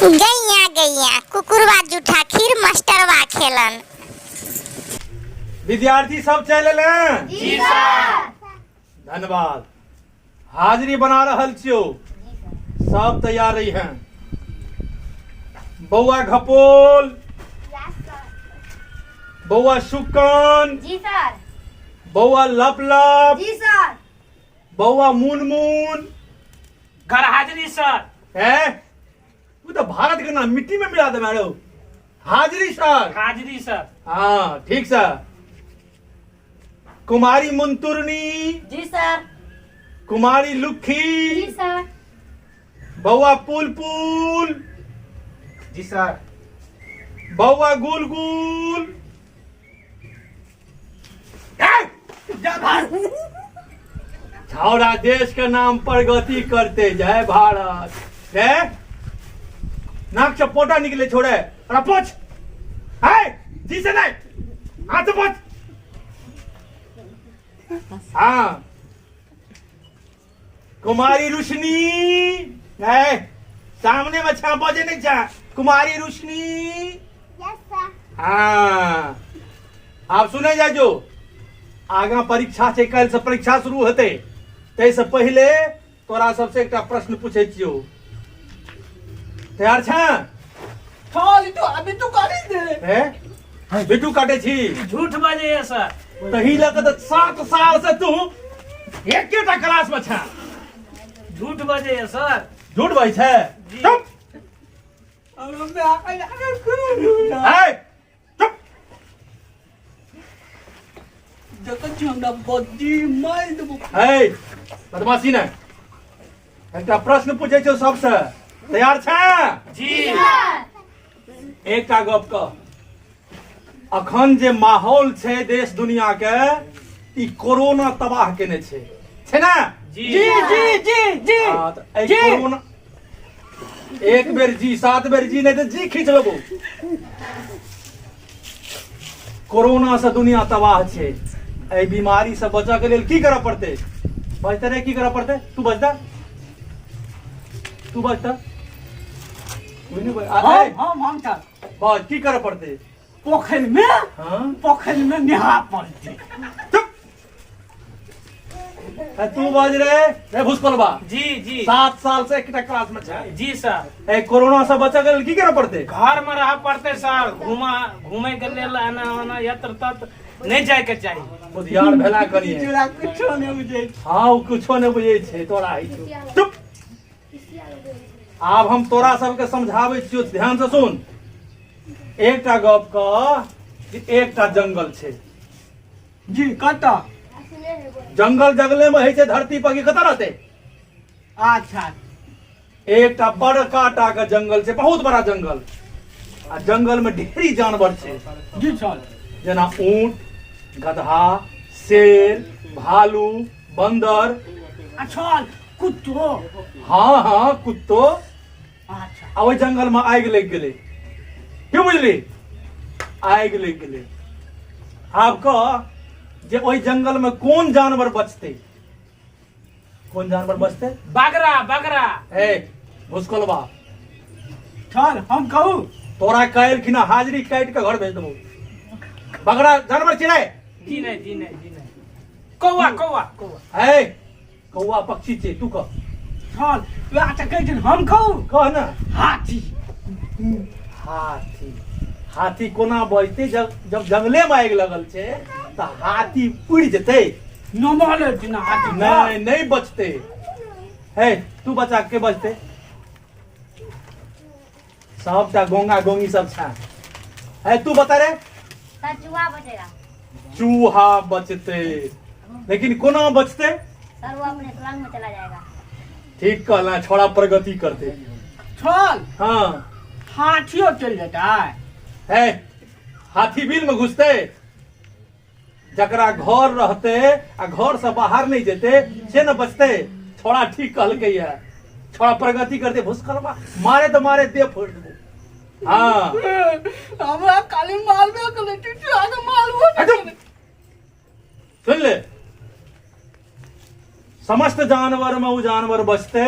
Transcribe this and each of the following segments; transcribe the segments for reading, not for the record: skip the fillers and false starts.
गैया गैया कुकुरवा जूठा खीर मास्टरवा खेलन। विद्यार्थी सब चलि एलै? जी सर। धन्यवाद। हाजिरी बना रहल छियौ, सब तैयार रही हैं। बौआ घपोल, बौआ सुकन। जी सर। बौआ लप लप। जी सर। बौआ मुन मुन। घर हाजिरी सर। है वो तो भारत के नाम मिट्टी में मिला दे मैडम। हाजिरी सर। हाजिरी सर। हाँ ठीक सर। कुमारी मुंतुरनी। जी सर। कुमारी लुखी। जी सर। बौआ पुल पुल। जी सर। बौआ गुल गुल। छावड़ा देश के नाम पर गति करते जय भारत। रे नाक से पोटा निकले छोड़े। अरे पोछ है जी से नहीं हाथ से पोछ। हाँ कुमारी रोशनी है सामने में छा बजे नहीं छा कुमारी रोशनी। हाँ आप सुने जाए जो आगा परीक्षा छै, काल्हि से परीक्षा शुरू हेतै, ताहिसँ पहिले तोरा सबसे एकटा प्रश्न पूछै छियौ, तैयार छें? चल तू अभी तू काटी दे। हे बिट्टू काटे छी? झूठ बजे है सर। तही लऽ कऽ तऽ 7 साल से तू एकेटा क्लास में छें। झूठ बजे है सर। झूठ बजै छै? जी। चुप। हे चुप। जखन छी हमरा बद्दी मारि देबो। हे बदमाशी नहि, एकटा प्रश्न पूछै छियौ सबसे, तैयार छें? जी। एकटा गप कह, अखन जे माहौल छै देश दुनिया के, ई कोरोना तबाह केने छै, छै ने? जी जी जी जी जी। हाँ, तऽ एहि जी। कोरोना एक बेर जी 7 बेर जी नहीं तऽ जी खींच लेबो। कोरोना से दुनिया तबाह छै, एहि बीमारी से बचऽ के लेल की करऽ पड़तै? बचते रे की करऽ पड़तै? तू बचता, तू बचता। हम सर। बस की करऽ पड़तै? पोखरि में। हाँ? पोखरि में नहा पड़तै। चुप। ए, तू बाज रे रे भुसकोलबा। जी जी। 7 साल से एकटा क्लास में छै। जी सर। ए कोरोना से बचऽ के लेल की करऽ पड़तै? घर में रह पड़ते सर, घुमा घूमे के लेल आना आना यत्र तत्र नहीं जाए के चाहिए। बुधियार भेला करिए। तोरा कुछो नहि बुझै। हाँ ओ कुछो नहि बुझै छै तोरा होइ छौ। चुप। आब हम तोरा सबके समझाबै छियौ, ध्यान से सुन। एकटा गप कह जे एकटा जंगल छै। जी कतऽ? जंगल जंगले में होइ छै, धरती पर की कतऽ रहतै? अच्छा। एकटा बड़का टा के जंगल छै, बहुत बड़ा जंगल, आ जंगल में ढेरी जानवर छै। जी सर। जेना ऊंट, गधा, शेर, भालू, बंदर। अच्छा कुत्तो। हाँ हाँ कुत्तो। अच्छा। आ ओहि जंगल में आगि लागि गेलै, की बुझली? आगि लागि गेलै। आब कह जे ओहि जंगल में कोन जानवर बचतै? कोन जानवर बचतै? बगरा बगरा। ए भुसकोलबा। चल हम कहू। तोरा काल्हि खिना हाजिरी काटि के घर भेज देबौ। बगरा जानवर चिड़ै? जी नहीं जी नहीं जी नहीं। कौआ कौआ कौआ। ए कौआ पक्षी छै, तू कह। चल वएह तऽ कहै छै, हम कहू। कह ने। हाथी। हाथी? हाथी कोना बजतै? जब जब जंगले में आगि लगल छै तऽ हाथी उड़ि जेतै। नमहर छै ने हाथी। नहीं नहीं बचते। हे तू बचा के बचते? सबटा गोंगा गोंगी सब छा। हे तू बता रे। सर चूहा बचेगा। चूहा बचते, लेकिन कोना बचते? सर वो अपने सुरंग में चला जाएगा। ठीक कहला, छोड़ा प्रगति करते। चल। हाँ। हाथियो चल जेतै। हे हाथी बिल में घुसते? जकरा घर रहते आ घर से बाहर नहीं जेते से न बचते। छोड़ा ठीक कहलकै है, छोड़ा प्रगति करते। भुसकलबा मारे तो मारे दे फोड़ देबो। हाँ हमरा खाली मारबे करै छै, तोरा के मारबो नहि करै। सुन ले, समस्त जानवर में वो जानवर बचते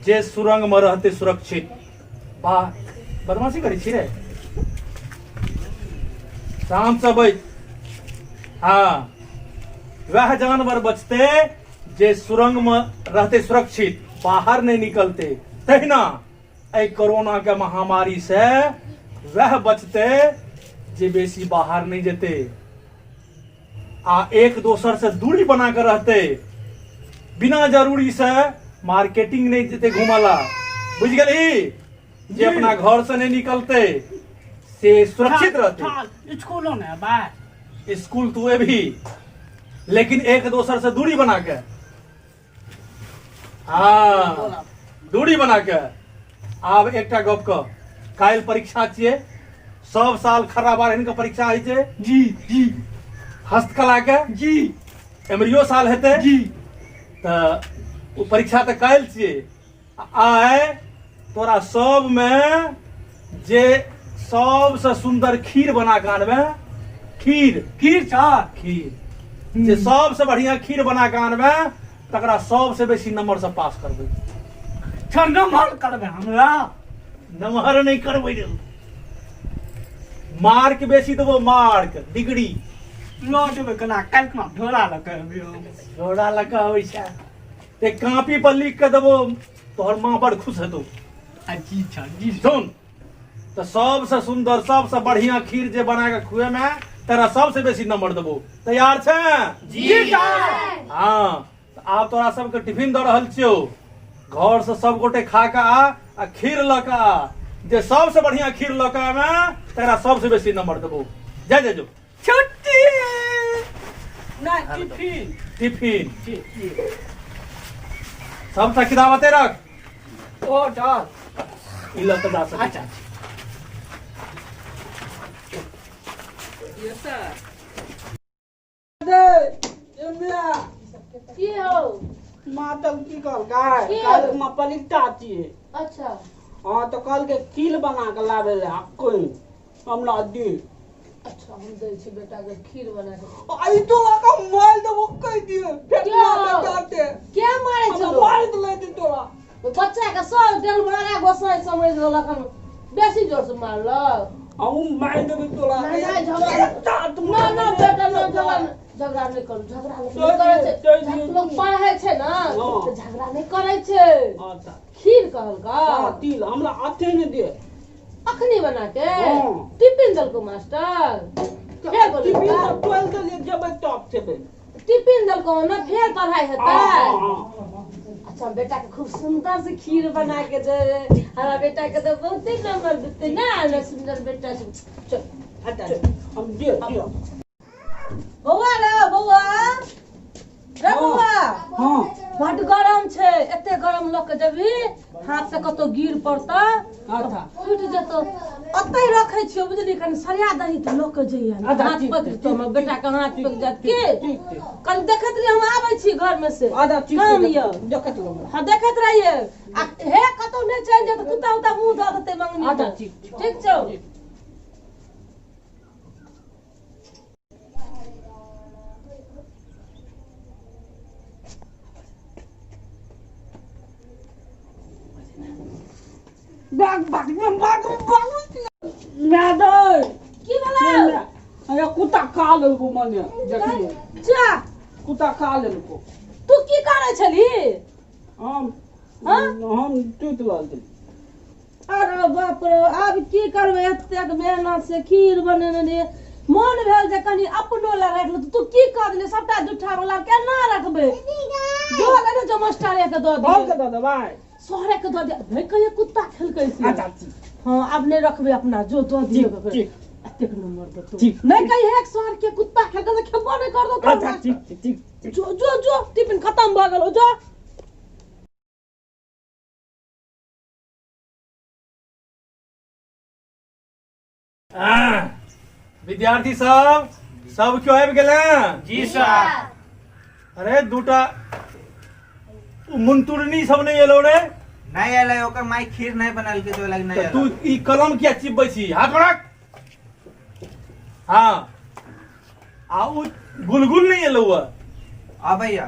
जे सुरंग में रहते सुरक्षित। वाह बदमाशी करै छी रे शांत से बैठ। हाँ, वह जानवर बचते जे सुरंग में रहते सुरक्षित, बाहर नहीं निकलते। तहिना एहि कोरोना के महामारी से वह बचते जे बेसी बाहर नहीं जेते आ एक दोसर से दूरी बना के रहते, बिना जरूरी से मार्केटिंग नहीं जेते घुमला। बुझ गेली? जे अपना घर से नहीं निकलते से सुरक्षित रहते। स्कूलो ने बाय स्कूल तू भी, लेकिन एक दोसर से दूरी बना के। हाँ, दूरी बना के। आब एकटा गप कह, काल्हि परीक्षा छियै। सब साल खर्रा बारहन के परीक्षा होइ छै। जी जी। हस्तकला के। जी। एमरियो साल हेतै। जी। तऽ ओ परीक्षा तऽ काल्हि छियै। आइ तोरा सबमे जे सबसँ सुन्दर खीर बना कऽ आनबे, खीर। खीर सर? खीर। जे सबसँ बढ़िया खीर बना कऽ आनबे तकरा सबसँ बेसी नंबर से पास करबै। सर, नंबर करबै हमरा? नमहर नहि करबै रे, मार्क बेसी देबो, मार्क डिग्री। लऽ जेबै केना? काल्हि खुना ढोरा लऽ कऽ अबियौ। झोरा लऽ कऽ अबै छै ते कॉपी पर लिख के देबो, तोहर माँ बड़ खुश हेतौ। आ जी सर, जी सर। सुन तऽ, सबसँ सुन्दर सबसँ बढ़िया खीर जे बना के खुएमे तेरा सबसँ बेसी नंबर देबो। तैयार छै? जी सर। हाँ, तऽ आब तोरा सबके टिफिन दऽ रहल छियौ। घर से सब गोटे खा के आ आ खीर लऽ के आ। जे सबसँ बढ़िया खीर लऽ के आमे तकरा सबसँ बेसी नंबर देबो। जा जा जो। छुट्टी नहीं, टिफिन। टिफिन। जी जी। सबटा किताब एते रख। ओ डर। ई लऽ कऽ जा सकै। अच्छा। की हो? मातल की कहलकै? की? काल्हि माँ परीक्षा छियै। अच्छा। हाँ, तऽ कहलकै खीर बना कऽ लाबै लए अखन हमरा दे। अच्छा, हम दै छी बेटा के खीर बना के। आई तोरा के मारि देबो, कहि दिए फेटना। क्यों? बेटाते के मारे हमरा छलो? मारि देले दी तोरा। बच्चा के सब डेल मारा गोसाई समझ लेलक हन, बेसी जोर से मारलक। हम मारि देबै तोरा। नहीं, नहीं, झगड़ा दाँत ना ना बेटा, ना, झगड़ा झगड़ा नहीं करू। झगड़ा लोक नहीं करै छै। चलि दियौ। लोक पढ़ै छै ना, हाँ। तऽ झगड़ा नहीं करै छै। अच्छा। खीर कहलका? हाँ, तिल हमरा अथे ने दे। अखनी बना के? हाँ। टिफिन देलको मास्टर? फेर बोलू। टिफिन तऽ तोलि देलियै, जेबै तब खेबै। टिफिन देलको ना, फेर पढ़ाई हेतै? हाँ, हाँ। अच्छा, बेटा के खूब सुंदर से खीर बना के दे। हमारा बेटा के तो बहुते नंबर देते ना, हमरा सुंदर बेटा से। चल। अच्छा, हम दे दियौ। बौआ रे, बौआ रे, बौआ। हाँ। बड गरम छै। एते गरम लऽ के जेबही, हाथ से कतौ गिर पड़तौ। अच्छा। फुटि जेतौ। ओतै रखै छियौ, बुझली? कनि सरिया दही तऽ लऽ के जइहे। अच्छा, हाथ ठीक पकि छै, जेतौ, हमर बेटा के हाथ पकि जायत की। ठीक छै। कनि देखैत रहियै, हम आबै छी घर में से। अच्छा, ठीक काम छै। यऽ। देखैत रहबै। हाँ, देखैत रहियै। आ हे, कतौ नहि चलि जाय तऽ कुत्ता उत्ता मुँह दऽ देतै मंगनी अच्छा, मे। ठीक छै। ठीक छौ। भाग भाग भाग भाग मैडम। की भेलौ? अरे, कुत्ता खा लेलको मने देखिए। जा। कुत्ता खा लेलको। तू की करै छली? हम हाँ? हम टूट रहल छली। अरे बाप रे, आब की करबै? एतेक मेहनत से खीर बनेने रहियै, मोन भेल जे कनि अपनो लए राखि लू। तू की कऽ देली? सबटा जुठा वाला केना रखबै? जो लेने जो, मास्टरे के दऽ हम दियै। के दऽ देबै। सरे के दऽ दियै। नहि कहियै कुत्ता खेलकै से। अच्छा, ठीक। हाँ, आब नहि रखबै अपना, जो दऽ दियै। ठीक, ठीक। एतेक नंबर देतौ। ठीक। नहि कहियै सर के कुत्ता खेलकै तऽ खेबो नहि करतौ। अच्छा, ठीक ठीक ठीक। जो जो जो, टिफिन खतम भऽ गेलो, जो। विद्यार्थी सब, सब क्यों आबि गेले? जी सर। अरे, दूटा उ मुंतुरनी सब नहि एलो रे? नहि एलै, ओकर माय खीर नहि बनेलकै तऽ ओहि लागि नहि तऽ तू एलै। ई कलम किया चिपबै छी? हाथ में रख। हाँ, आ उ गुलगुल नहि एलो हुआ? अबैया।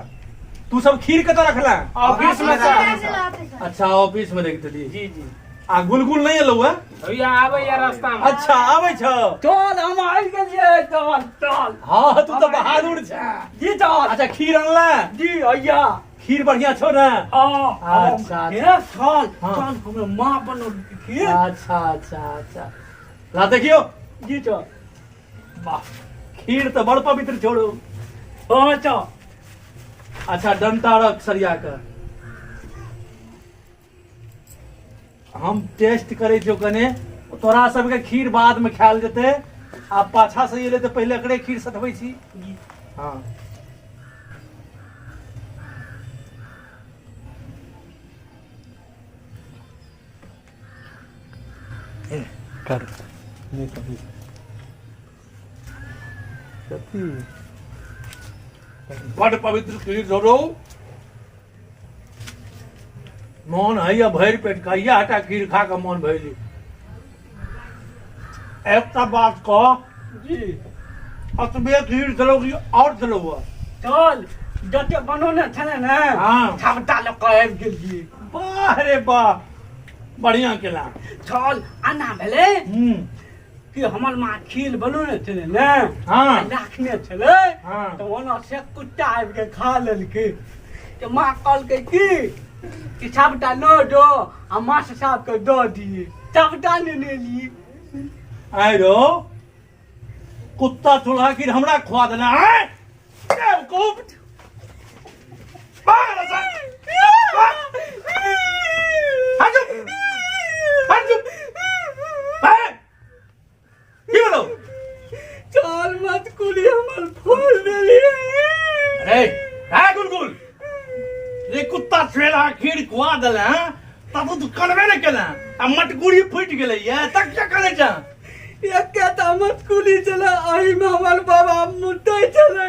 तू सब खीर कतऽ रखला? ऑफिस में सर। अच्छा, ऑफिस में रख देली। जी जी। आ गुलगुल नहि एलौ है? भैया आबैया रास्ता में। अच्छा, आबै छौ? चल, हम आबि गेलियै। चल चल। हँ, तू तऽ बहादुर छ। जी, चल। अच्छा, खीर अनला? जी भैया। खीर बढ़िया छौ ने? हाँ। अच्छा। हे, चल। हाँ। चल, हमर माँ बनौलकै खीर। अच्छा अच्छा अच्छा, ला देखियो। जी, चल। वाह, खीर तऽ बड़ पवित्र छोड़ू। हाँ, चल। अच्छा, डंटा रख सरिया के, हम टेस्ट करै छियौ कने। तोरा सबके खीर बाद में खायल जेतै। आ पाछा से एलै तऽ पहिले एकरे खीर सटबै छी। हाँ, कर नहीं कभी कथी। बड पवित्र खीर छोड़ू, मोन हैया भरि पेट खाइया। हटा खीर खा कऽ मोन भरि। एकटा बात कह। जी। अतबे खीर छलौ कि आओर छलौ है? चल, जते बनौने छलै ने, सबटा लऽ कऽ आबि गेलियै। वाह रे वाह, बढ़िया केला। चल, आना भेलै कि हमर माँ खीर बनौने छलै ने, राखने छलै, तऽ ओना से कुत्ता आबि कऽ खा लेलकै। तऽ माँ कहलकै कि सबटा न दो आ मास्टर साहबके दऽ दियै। सबटा नेने एलियै। आइ रो कुत्ता चूल्हा खीर हमरा खुआ देना आय बेवकूफ, भाग एतऽ से। भाग। हट जो। हट जो। भाग। की भेलौ? चल, मत कुली हमर फोड़ देलियै। अरे है गुलगुल रे, कुत्ता छुएला खीर खुआ देले हैं तब तू कनबे ने केले आ मटकुरी फूटि गेलै ये तक क्या करै छ? एकेटा मटकुली छलै, एहिमे हमर बाबा मुतै छलै।